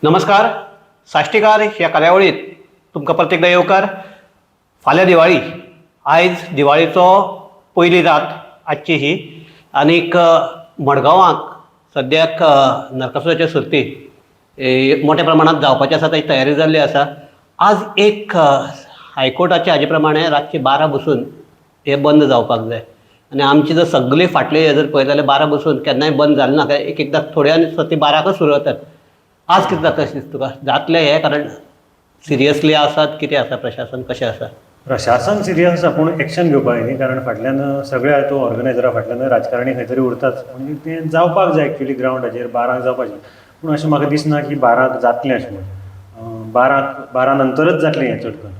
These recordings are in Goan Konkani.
नमस्कार, साश्टीकार ह्या कार्यावळीत तुमकां परत एकदां येवकार. फाल्यां दिवाळी. आयज दिवाळेचो पयली रात आजची ही आनीक मडगांवाक सद्याक नरकासुराच्यो सर्ती मोठ्या प्रमाणांत जावपाची आसा, ताची तयारी जाल्ली आसा. आज एक हायकोर्टाच्या हाजे प्रमाणे रातचे 12 बसून हे बंद जावपाक जाय आनी आमची जर सगळी फाटली हे जर पळयत जाल्यार 12 बसून केन्नाय बंद जालें ना. एक एकदां थोड्या सर्ती 12कच सुरू जातात. आज कितें जाता अशें दिसता तुका? जातलें हें? कारण सिरियसली आसात, कितें आसा, प्रशासन कशें आसा? प्रशासन सिरियस आसा, पूण एक्शन घेवपाक जाय न्ही, कारण फाटल्यान सगळे हातूंत ऑर्गनायजरा फाटल्यान राजकारणी खंय तरी उरताच. म्हणजे तें जावपाक जाय एक्चुली ग्रावंडाचेर 12क जावपाचें, पूण अशें म्हाका दिसना की 12क जातलें अशें म्हणून. 12 नंतरच जातलें हें चड करून.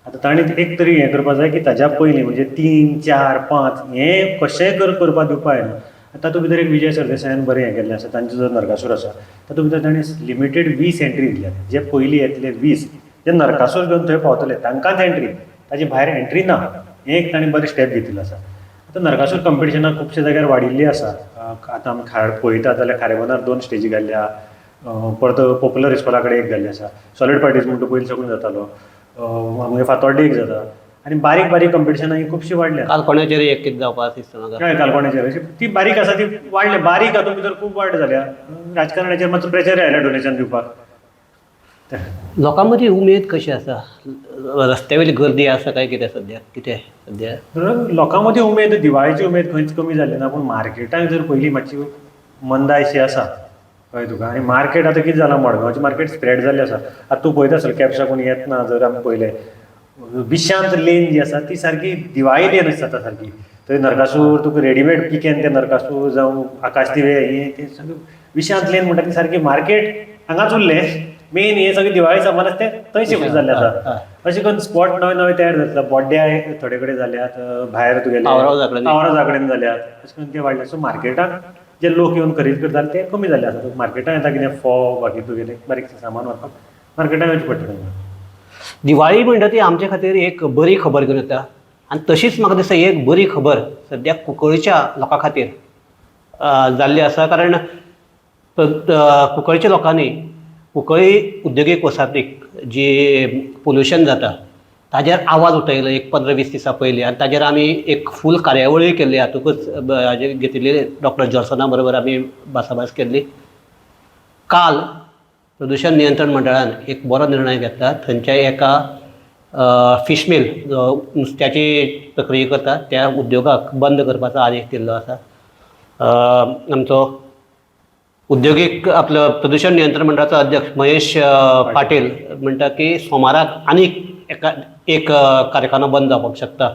आतां तांणी एक तरी हें करपाक जाय की ताज्या पयलीं म्हणजे 3, 4, 5 हें कशेंय करपाक दिवपाक जायना. आतां तातूंत भितर एक विजय सरदेसायान बरें हें केल्लें आसा. तांचो जो नरकासूर आसा तातूंत भितर ताणें लिमिटेड 20 एंट्री दिल्यात. जे पयलीं येतले 20, जे नरकासूर घेवन थंय पावतले तांकांच एंट्री, ताजे भायर एंट्री ना. हें एक ताणें बरें स्टेप घेतिल्लो आसा. आतां नरकासूर कंपिटिशनां खुबशे जाग्यार वाडिल्लीं आसा. आतां आमी खार पळयतात जाल्यार खारेबनार 2 स्टेजी घाल्ल्या, परत पॉप्युलर इस्कोला कडेन एक घाल्ली आसा. सॉलीड पार्टीज म्हणटा पयलीं साकून जातालो, आमगे फातोड्डे एक जाता आनी बारीक बारीक कंपिटिशनां ही खुबशीं वाडल्या. कालकोण्याचेर एक कितें जावपाक दिसता म्हाका. काय कालकोण्याचेर अशी ती बारीक आसा, ती वाडल्या. बारीक हातूंत भितर खूब वाड जाल्या. राजकारणाचेर मातसो प्रेशर आयला डोनेशन दिवपाक. लोकां मदीं उमेद कशी आसा? रस्त्या वयली गर्दी आसा काय कितें सद्याक? कितें सद्या? लोकां मदीं उमेद, दिवाळेची उमेद खंयच कमी जाली ना, पूण मार्केटाक जर पयलीं मातशी मंदाय शी आसा, कळ्ळें तुका. आनी मार्केट आतां कितें जालां, मडगांवचें मार्केट स्प्रेड जाल्लें आसा. आतां तूं पळयता आसतलो केपसा कोण येतना जर आमी पळयलें, विशांत लेन जी आसा ती सारकी दिवाळी लेन आसता आतां सारकी. थंय नरकासूर तुका रेडीमेड पिकेन ते नरकासूर जावं आकाश दिवे हे ते सगळें विशांत लेन म्हणटा ती सारकी मार्केट हांगाच उरलें. मेन हे सगळें दिवाळी सामान आसा तें थंय शिफ्ट जाल्लें आसा. अशें करून स्पॉट नवे नवे तयार जातले. बोड्ड्या थोडे कडेन जाल्यात, भायर तुगेले पावराजा कडेन जाल्यात, अशें करून ते वाडले. सो मार्केटाक जे लोक येवन खरेदी करताले ते कमी जाल्ले आसा. मार्केटान येता कितें फोव बाकी तुगेलें बारीक सामान व्हरपाक मार्केटान वयचें पडटा तांकां. दिवाळी म्हणटा ती आमचे खातीर एक बरी खबर घेवन येता आनी तशीच म्हाका दिसता एक बरी खबर सद्याक कुंकळच्या लोकां खातीर जाल्ली आसा. कारण कुंकळच्या लोकांनी कुंकळी उद्योगीक वसाहतीक जी पोल्युशन जाता ताजेर आवाज उठयलो एक 15-20 दिसां पयलीं आनी ताजेर आमी एक फूल कार्यावळी केल्ली. हातूंतच हाजेर घेतिल्ली डॉक्टर जॉन्सना बरोबर आमी भासाभास केल्ली. काल प्रदुशण नियंत्रण मंडळान एक बरो निर्णय घेतला. थंयच्या एका फिश मिल जो नुस्त्याची प्रक्रिया करता त्या उद्योगाक बंद करपाचो आदेश दिल्लो आसा. आमचो उद्योगीक आपलो प्रदुशण नियंत्रण मंडळाचो अध्यक्ष महेश पाटील म्हणटा की सोमाराक आनीक एका एक कारखानो बंद जावपाक शकता.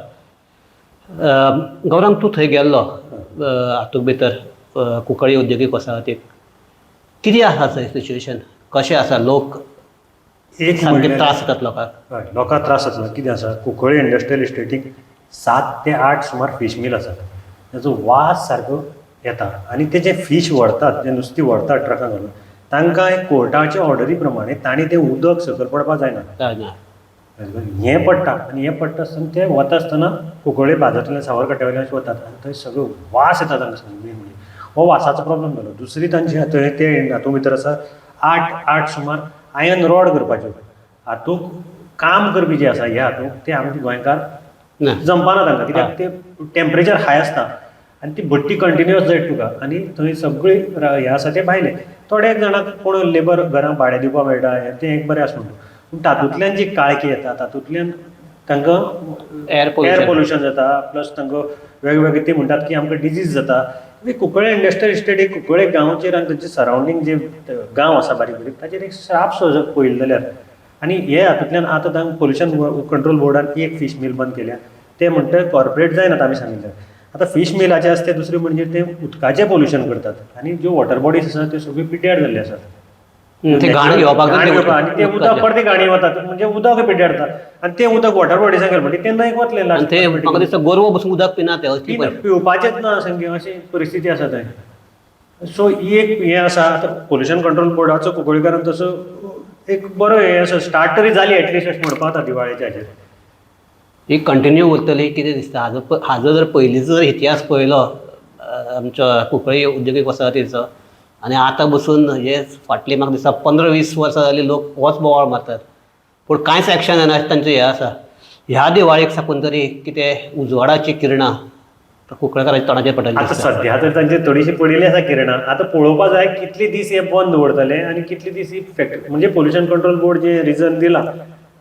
गौरांग, तूं थंय गेल्लो हातूंत भितर कुंकळी उद्योगीक वसाहतीक कितें आसा थंय सिच्युएशन, कशें आसा लोक? एक सामके त्रास जातात लोकांक. हय, लोकांक त्रास जाता. कितें आसा, कुंकळ्ळी इंडस्ट्रियल इस्टेटीक 7 ते 8 सुमार फीश मील आसात. ताचो वास सारको येता आनी ते जे फीश व्हरतात, जे नुस्तीं व्हरतात ट्रकां घालून, तांकां एक कोर्टाचे ऑर्डरी प्रमाणे तांणी तें उदक सकयल पडपाक जायना. हें पडटा आनी हें पडटा आसतना ते वता आसतना कुंकळ्ळी बाजारांतल्यान सावरकट्या वयल्यान अशें वतात आनी थंय सगळो वास येता तांकां सामको. मेन म्हणजे हो वासाचो प्रॉब्लम जालो. दुसरी तांची थंय ते हातूंत भितर आसा 8 सुमार आयर्न रॉड करपाच्यो. हातूंत काम करपी जे आसा ह्या हातूंत ते आमचे गोंयकार जमपाना तांकां, कित्याक ते टेम्परेचर हाय आसता आनी ती भट्टी कंटिन्युअस जायत तुका आनी थंय सगळी हें आसा ते भायले थोडे जाणांक कोण लेबर घरां भाडें दिवपाक मेळटा, हें तें एक बरें आसूं, पूण तातूंतल्यान जी काळखी येता तातूंतल्यान तांकां एयर एयर पोल्युशन जाता. प्लस तांकां वेगवेगळे ते म्हणटात की आमकां डिजीज जाता. कुंकळ्ळे इंडस्ट्रियल इस्टेट एक कुंकळ्ळे गांवचेर आनी तांचे सरावंडींग जे गांव आसा बारीक बारीक ताचेर एक श्राप सो जर पळयलो जाल्यार. आनी हे हातूंतल्यान आतां तांकां पोल्युशन कंट्रोल बोर्डान एक फीश मील बंद केल्या. ते म्हणटा कॉर्पोरेट जायनात आमी सांगिल्लें. आतां फीश मिलाचे आसा ते दुसरें म्हणजे ते उदकाचें पोल्युशन करतात आनी ज्यो वॉटर बॉडीज आसा त्यो सगळ्यो पिड्ड्यार जाल्ल्यो आसात. ते घाण घेवपाक घाण घेवपाक आनी ते उदक परतें घाणी वतात, म्हणजे उदक पिड्ड्यार जाता आनी तें उदक वॉटर बॉडीजांक गेलें म्हणटकीर ते न्हंयक वतलें. ते म्हाका दिसता गोरवां बसून उदक पिना ते असली पिवपाचेंच ना सामकें, अशी परिस्थिती आसा थंय. सो ही एक हें आसा. आतां पोल्युशन कंट्रोल बोर्डाचो कुंकळीकारान तसो एक बरो हें आसा, स्टार्ट तरी जाली एटलिस्ट अशें म्हणपाक जाता दिवाळेच्या हाजेर. ही कंटिन्यू उरतली कितें दिसता? हाजो जर पयलींचो जर इतिहास पळयलो आमच्या कुंकळी उद्योगीक वसाहतीचो आनी आतां बसून हे फाटली म्हाका दिसता 15-20 वर्सां जालीं लोक होच बोवाळ मारतात, पूण कांयच एक्शन जायना अशें तांचें हें आसा. ह्या दिवाळेक साकून तरी कितें उजवाडाची किरणां कुंकळकाराच्या तोंडाचेर पडटलीं आतां दिसता. सद्या तर तांचे थोडीशी पडिल्ली आसा किरणां. आतां पळोवपा जाय कितले दीस हे बंद दवरतले आनी कितले दीस ही फॅक्टरी, म्हणजे पोल्युशन कंट्रोल बोर्ड जे रिजन दिलां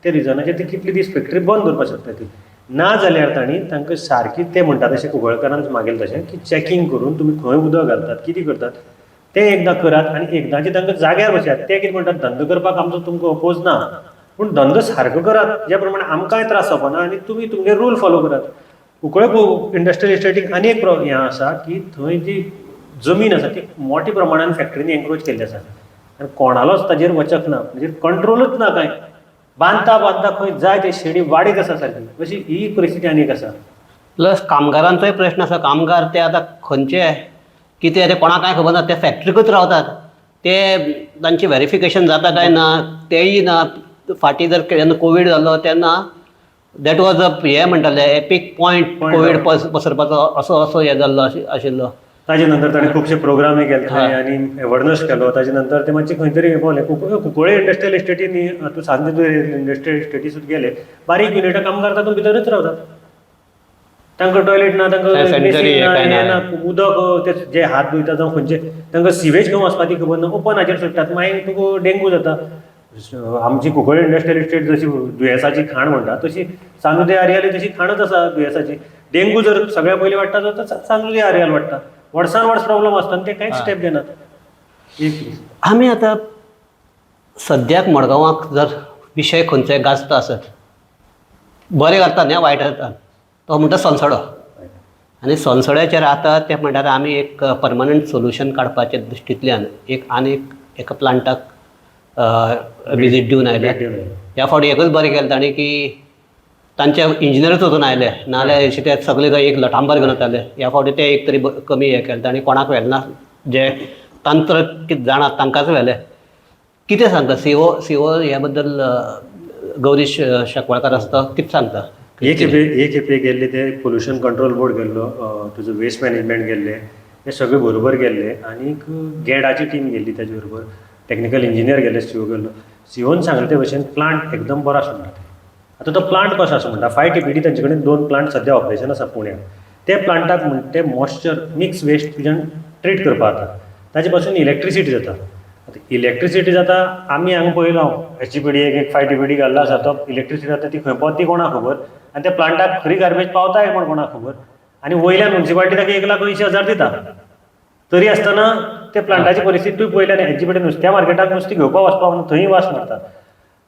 ते रिजनाचेर ती कितले दीस फॅक्टरी बंद दवरपाक शकता ती. ना जाल्यार तांणी तांकां सारकी ते म्हणटा तशें कुंकळकारान मागयलें तशें की चॅकींग करून तुमी खंय उदक घालतात, कितें करतात तें एकदां करात आनी एकदांचें तांकां जाग्यार बसयात. ते कितें म्हणटात, धंदो करपाक आमचो तुमकां अपोज ना, पूण धंदो सारको करात ज्या प्रमाणे आमकांय त्रास जावपा ना आनी तुमी तुमगे रूल फॉलो करात. कुंकळे इंडस्ट्रियल इस्टेटीक आनी एक हें आसा की थंय जी जमीन आसा ती मोठ्या प्रमाणान फॅक्टरीनी एन्क्रोच केल्ली आसा आनी कोणालोच ताजेर वचक ना, म्हणजे कंट्रोलूच ना कांय. बांदता बांदता खंय जाय ते शेणी वाडीत आसा सारकी, अशी ही परिस्थिती आनी एक आसा. प्लस कामगारांचोय प्रश्न आसा. कामगार ते आतां खंयचे कितें ते कोणाक कांय खबर ना, ते फॅक्ट्रीकूच रावतात, ते तांचें वेरिफिकेशन जाता काय ना तेंय ना. फाटीं जर जेन्ना कोवीड जालो तेन्ना that was a हें म्हणटाले एपीक पॉयंट कोवीड पसरपाचो असो असो हें जाल्लो आशिल्लो. ताजे नंतर ताणें खुबशे प्रोग्रामूय केले थंय आनी एवर्नस केलो. ताजे नंतर ते मातशे खंय तरी पावले. कुंकळे इंडस्ट्रियल इस्टेटीन तूं सांजू इंडस्ट्रियल इस्टेटी सुद्दां गेले, बारीक युनिटां कामगार तातूंत भितरूच रावतात, तांकां टॉयलेट ना, तांकां ना, उदक ते जे हात धुयता जावं खंयचे तांकां सिवेज खंय वचपा ती खबर ना, ओपन हाचेर सोडटात, मागीर तुका डेंगू जाता. आमची कुंकळे इंडस्ट्रियल इस्टेट जशी दुयेंसाची खाण म्हणटा तशी सांजुदे आर्याली तशी खाणच आसा दुयेंसाची. डेंगू जर सगळ्या पयलीं वाडटा जाल्यार सांजुदे आर्याल वाडटा, वर्सान वर्स प्रॉब्लम आसता आनी ते कांयच स्टेप घेनात. आमी आतां सद्याक मडगांवाक जर विशय खंयचोय गाजता आसत, बरें करता न्ही वायट जाता, तो म्हणटा सोनसडो. आनी सोनसड्याचेर आतां ते म्हणटात आमी एक परमनंट सोल्युशन काडपाच्या दृश्टींतल्यान एक आनी एका प्लांटाक विजीट दिवन आयले. ह्या फावटी एकूच बरें केलें तांणी की तांचे इंजिनियरूच वचून आयले, नाजाल्यार अशे ते सगळे थंय एक लटांबर घेवन वताले. ह्या फावटी ते एक तरी कमी हें केलें तांणी, कोणाक व्हेलें ना, जे तंत्र जाणात तांकांच व्हेले. कितें सांगता सीओ ह्या बद्दल गौरीश शकवळकार आसता, कितें सांगता? एक खेपे गेल्ले ते पोल्युशन कंट्रोल बोर्ड गेल्लो, तुजो वेस्ट मॅनेजमेंट गेल्ले, हे सगळे बरोबर गेल्ले आनीक गेडाची टीम गेल्ली, ताजे बरोबर टॅक्निकल इंजिनियर गेल्ले, सीओ गेल्लो. सीओन सांगले ते भशेन प्लांट एकदम बरो आसा म्हणटा. आतां तो प्लांट कसो आसा म्हणटा, 5 TPD तांचे कडेन 2 प्लांट सद्या ऑपरेशन आसा पुण्याक. ते प्लांटाक म्हणटा ते मॉइश्चर मिक्स वेस्ट तुज्यान ट्रीट करपाक जाता, ताजे पासून इलेक्ट्रिसिटी जाता. आतां इलेक्ट्रिसिटी जाता, आमी हांगा पळयलो SGPD एक 5 TPD घाल्लो आसा, तो इलेक्ट्रिसिटी जाता ती खंय पावता ती कोणाक खबर, आनी त्या प्लांटाक खरी गार्बेज पावताय म्हण कोणाक खबर. आनी वयल्यान म्युनिसिपालिटी ताका 1,80,000 दिता, तरी आसतना ते प्लांटाची परिस्थिती तुवें पळयल्या न्ही. SGPD नुस्त्या मार्केटाक नुस्तें घेवपाक वचपाक थंय वास मारता.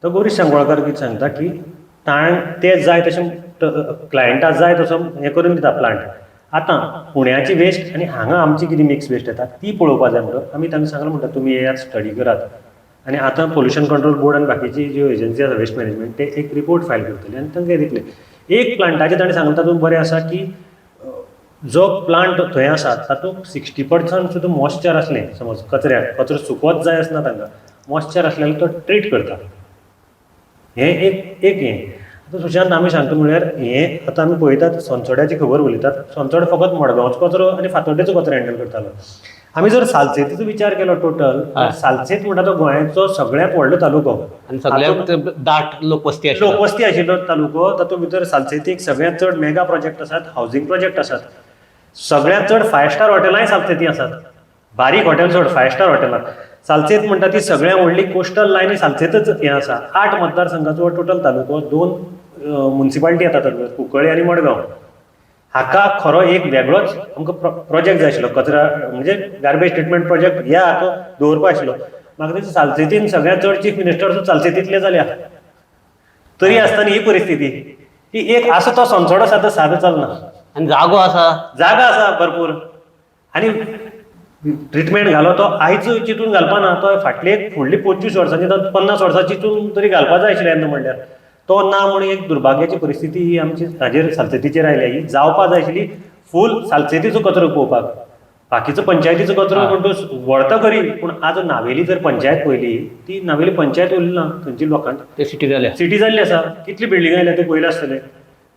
तो गौरीश सांगोळकार कितें सांगता की ते जाय तशें क्लायंटा जाय तसो हें करून दिता प्लांट. आतां पुण्याची वेस्ट आनी हांगा आमची कितें मिक्स वेस्ट येता ती पळोवपा जाय म्हणून आमी तांकां सांगलां, म्हणटा तुमी येयात स्टडी करात. आनी आतां पोल्युशन कंट्रोल बोर्ड आनी बाकीची ज्यो एजन्सी आसा वेस्ट मॅनेजमेंट ते एक रिपोर्ट फायल करतले आनी तांकां दितले. एक प्लांटाचें ताणें सांगलां तातूंत बरें आसा की जो प्लांट थंय आसा तातूंत 60% सुद्दां मॉइश्चर आसलें, समज कचऱ्याक कचरो सुकोच जाय आसना तांकां, मॉइश्चर आसलें तो ट्रीट करता. हें एक एक हें आतां सुशांत आमी सांगता म्हणल्यार हें आतां आमी पळयतात सोनसड्याची खबर उलयतात, सोनसडो फकत मडगांवचो कचरो आनी फातोड्डेचो कचरो हँडल करतालो. आमी जर सालसेतीचो विचार केलो टोटल, सालसेत म्हणटा तो गोंयाचो सगळ्यांत व्हडलो तालुको आनी सगळ्यांत दाट लोकवस्ती आशिल्लो, लोकवस्ती आशिल्लो तालुको. तातूंत भितर सालसेतीक सगळ्यांत चड मेगा प्रोजेक्ट आसात, हावजींग प्रोजेक्ट आसात, सगळ्यांत चड 5 स्टार हॉटेलांय सालसेती आसात, बारीक हॉटेल सोड 5 स्टार हॉटेलां. सालसेत म्हणटा ती सगळ्यांत व्हडली कोस्टल लायन सालसेतच हें आसा. 8 मतदारसंघाचो टोटल तालुको, 2 मुन्सिपालिटी येता तातूंत, कुंकळ्ळी आनी मडगांव. हाका खरो एक वेगळोच आमकां प्रोजेक्ट जाय आशिल्लो, कचरा म्हणजे गार्बेज ट्रिटमेंट प्रोजेक्ट ह्या हाका दवरपा आशिल्लो. म्हाका दिसता सालसेतीन सगळ्यांत चड चीफ मिनिस्टर सुद्दां सालसेतींतले जाल्या, तरी आसतना ही परिस्थिती की एक आसा तो सोनसडो आसा तो सादो चलना. आनी जागो आसा, जागा आसा भरपूर, आनी ट्रिटमेंट घालो तो आयज चिंतून घालपा ना, तो फाटले फुडली 25 वर्सांची 50 वर्सां चिंतून तरी घालपा जाय आशिल्लें येन्ना म्हणल्यार तो ना म्हूण एक दुर्भाग्याची परिस्थिती ही आमची हाजेर सालसेतीचेर आयल्या. ही जावपा जाय आशिल्ली फूल सालसेतीचो कचरो पळोवपाक, बाकीचो पंचायतीचो कचरो म्हण तूं व्हरता खरी, पूण आज नावेली जर पंचायत पळयली ती नावेली पंचायत उरली ना, थंयची लोकांची ते सिटी जाल्या, सिटी जाल्ली आसा. कितली बिल्डिंगां आयल्या ते पळयले आसतले.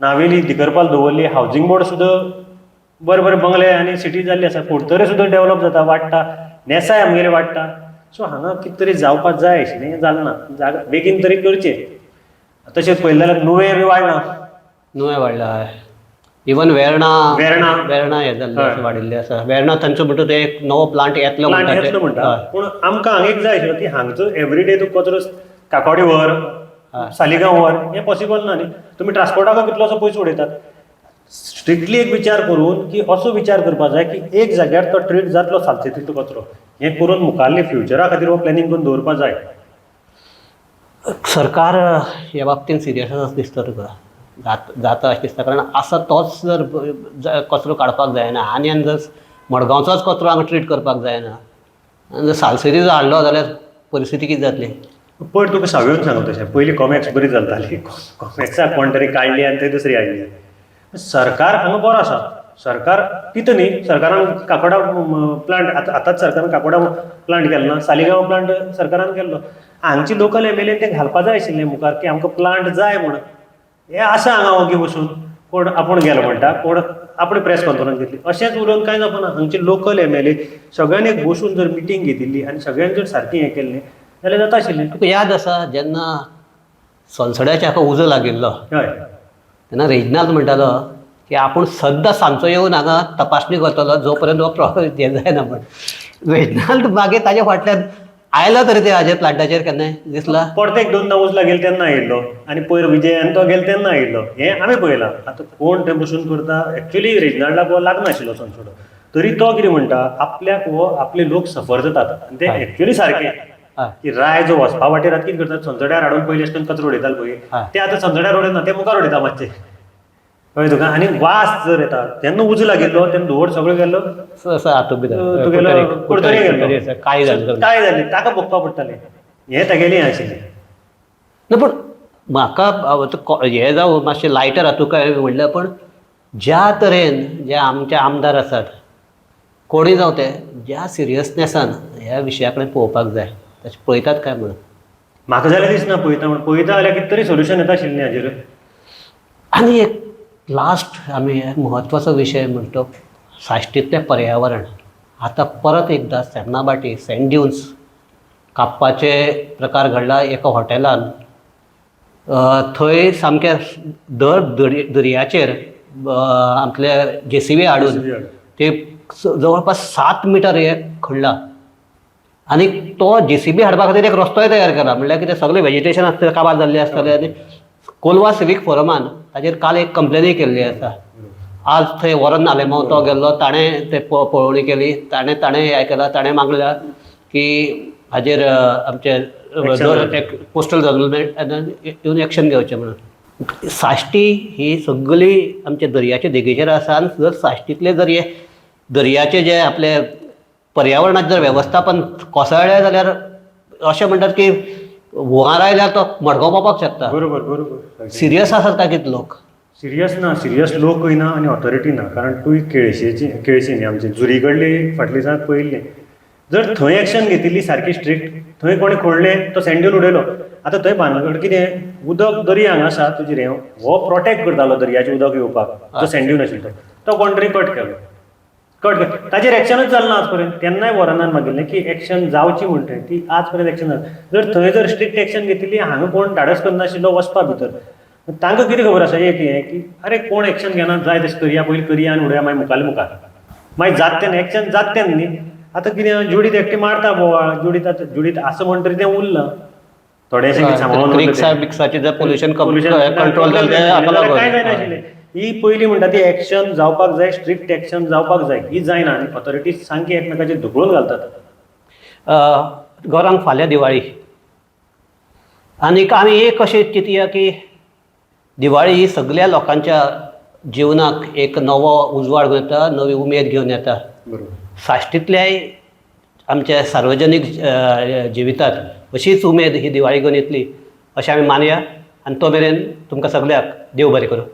नावेली दिकरपाल दवरली, हावजींग बोर्ड सुद्दां बरे बरे बंगले आनी सिटी जाल्ली आसा. कुडतरे सुद्दां डेवलप जाता, वाडटा. नेसाय आमगेले वाडटा. सो हांगा कितें तरी जावपाक जाय आशिल्लें, हें जालें ना. जागा बेगीन तरी करचें. तशेंच पळयलें जाल्यार नुवें बी वाडलां. नुवें वाडलां, हय. इवन वेर्णा, वेर्णा. वेर्णा हें जाल्लें आसा, हय. वाडिल्लें आसा वेर्णा. तांचो म्हणटा ते एक नवो प्लांट येतलो प्लांट म्हणटा ते. येतलो म्हणटा. हय. पूण आमकां हांगा एक जाय आशिल्लो की हांगचो एवरीडे तूं कचरो काकोडी व्हर, सालिगांव व्हर, हें पॉसिबल ना न्ही. तुमी ट्रान्सपोर्टाक कितलोसो पयस उडयतात. स्ट्रिक्टली एक विचार करून की असो विचार करपाक जाय की एक जाग्यार तो ट्रीट जातलो सालसेतीचो कचरो, हें करून मुखारले फ्युचरा खातीर हो प्लॅनिंग करून दवरपाक जाय. सरकार ह्या बाबतीन सिरियस आसा दिसता तुका? जाता अशें दिसता? कारण आसा तोच जर कचरो काडपाक जायना आनी आनी जर मडगांवचोच कचरो हांगा ट्रीट करपाक जायना आनी जर सालसेरी जर हाडलो जाल्यार परिस्थिती कितें जातली? पयर तुका सावयन सांगू, तशें पयलीं कॉमॅक्स बरी चलताली. कॉमॅक्साक कोण तरी काडली आनी थंय दुसरी हाडली. सरकार हांगा बरो आसा, सरकार दिता न्ही. सरकारान काकोडा प्लांट, आतां आतांच सरकारान काकोडा प्लांट केलो ना, सालिगांव प्लांट सरकारान केल्लो. हांगची लोकल एमएलएन तें घालपा जाय आशिल्लें मुखार की आमकां प्लांट जाय म्हूण. हे आसा हांगा ओगी बसून, कोण आपूण गेलो म्हणटा, कोण आपणे प्रेस कॉन्फरन्स घेतली. अशेंच उलोवन कांय जावपा ना. हांगचे लोकल एमएलए सगळ्यांनी एक बसून जर मिटींग घेतिल्ली आनी सगळ्यांनी जर सारकें हें केल्लें जाल्यार जाता आशिल्लें. तुका याद आसा, जेन्ना सोनसड्याच्या हाका उजो लागिल्लो तेन्ना रेजिनाल्द म्हणटालो की आपूण सद्दां सांजचो येवन हांगा तपासणी करतलो जो पर्यंत हो हें जायना. म्हण रेजिनाल्द मागीर ताज्या फाटल्यान आयलो तरी ते हाजेर प्लांटाचेर केन्नाय दिसला? परते एक दोनदां उजो लागेल तेन्ना आयिल्लो आनी पयर विजयान तो गेलो तेन्ना आयिल्लो, हें आमी पळयलां. आतां कोण थंय बसून करता? एक्चुली रेजिनाल्डाक हो लागनाशिल्लो सोनसडो, तरी तो कितें म्हणटा, आपल्याक हो आपले लोक सफर जातात आनी ते एक्चुली सारकें की राय जो वचपा वाटेर आतां कितें करतात, सोनसड्यार हाडून पयलीं अशें करून कचरो उडयताले पळय, ते आतां सोनसड्यार उडयना, ते मुखार उडयता मातशे, कळ्ळें तुका? आनी वास जर येता, तेन्ना उजो लागिल्लो तेन्ना धुंवर सगळो गेल्लो हातूंत भितर तुगेलो कुडतरी गेल्लो, काय जालें? काय जालें ताका भोगपा पडटालें. हें तागेलें हें आशिल्लें. ना, पूण म्हाका हें जावं मातशें लायटर हातूंत काय म्हणल्यार, पूण ज्या तरेन जे आमचे आमदार आसात, कोणूय जावं, ते ज्या सिरियसनेसान ह्या विशया कडेन पळोवपाक जाय तशें पळयतात काय म्हणून? म्हाका जाल्यार दिसना पळयता म्हण. पळयता जाल्यार कितें तरी सोल्युशन येता आशिल्लें हाजेर. आनी एक लास्ट आमी म्हत्वाचो विशय म्हणटा तो साश्टींतलें पर्यावरण. आतां परत एकदां सेमनाभाटी सँड ड्युन्स कापपाचे प्रकार घडला एका हॉटेलान. थंय सामकें दर दर्याचेर आपले जेसीबी हाडून ते जवळपास 7 मिटर हे खणला आनी तो जेसीबी हाडपा खातीर एक रस्तोय तयार केला. म्हणल्यार कितें, सगळें वेजिटेशन आसतलें, काबार जाल्लें आसतलें. आनी कोलवा सिवीक फोरमान ताजेर काल एक कंप्लेनूय केल्ली आसा. आज थंय वॉरन आलेमांव तो गेल्लो, ताणें ते पळोवणी केली. ताणें ताणें हें केलां, ताणें मागल्या की हाजेर आमचे Action. Coastal गव्हर्मेंट येवन एक्शन घेवचें म्हणून. साश्टी ही सगळी आमच्या दर्याच्या देगेचेर आसा आनी जर साश्टींतले जर हे दर्याचे जे आपले पर्यावरणाचें जर वेवस्थापन कोसळ्ळें जाल्यार अशें म्हणटात की हुंवार आयल्यार तो मडगांव पावपाक शकता. बरोबर बरोबर सिरियस आसात काय कितें लोक? सिरियस ना, सिरियस लोकूय ना आनी ऑथॉरिटी ना. कारण तूं केळशेची, केळशी न्ही, आमची जुरी कडली फाटली दिसांत पळयल्लें, जर थंय एक्शन घेतिल्ली सारकी स्ट्रिक्ट, थंय कोणें खोडलें तो सँड्यून उडयलो. आतां थंय भानगड कितें, उदक दर्या हांगा आसा तुजी रेंव हो प्रोटेक्ट करतालो दर्याचें उदक येवपाक, जो सँड्यून आशिल्लो तो कोण तरी कट केलो, कट केलो, ताजेर एक्शनूच जालें ना आज पर्यंत. तेन्नाय वॉरनान मागिल्लें की एक्शन जावची म्हण थंय, ती आज पर्यंत एक्शन जालें. जर थंय जर स्ट्रिक्ट एक्शन घेतिल्ली, हांगा कोण धाडस करनाशिल्लो वचपा भितर. तांकां कितें खबर आसा एक हें की अरे कोण एक्शन घेना, जाय तशें करया, पयलीं करया आनी उडया, मागीर मुखाल्ले मुखार मागीर जात तेन्ना एक्शन जात तेन्ना न्ही. आतां कितें, जुडीत एकटी मारता बोवाळ. जुडीत आतां जुडीत आसा म्हण तरी तें उरलां थोडेशें कितें सांबाळून उरलें तें. क्रिक्सा बिक्साचें जर पोल्युशन Pollution control जालें तें हाका जाल्यार काय लागून. जायनाशिल्लें. ही पयलीं म्हणटा ती एक्शन जावपाक जाय, स्ट्रिक्ट एक्शन जावपाक जाय, ही जायना आनी ऑथॉरिटीज सामकी एकमेकाचेर धुकळून घालतात. गौरांग, फाल्यां दिवाळी आनीक आमी एक अशें चिंतया की दिवाळी ही सगल्या लोकांच्या जिवनाक एक नवो उजवाड घेवन येता, नवी उमेद घेवन येता. साश्टींतल्याय आमच्या सार्वजनीक जिवितांत अशीच उमेद ही दिवाळी घेवन येतली अशें आमी मानया आनी तो मेरेन तुमकां सगल्यांक देव बरें करूं.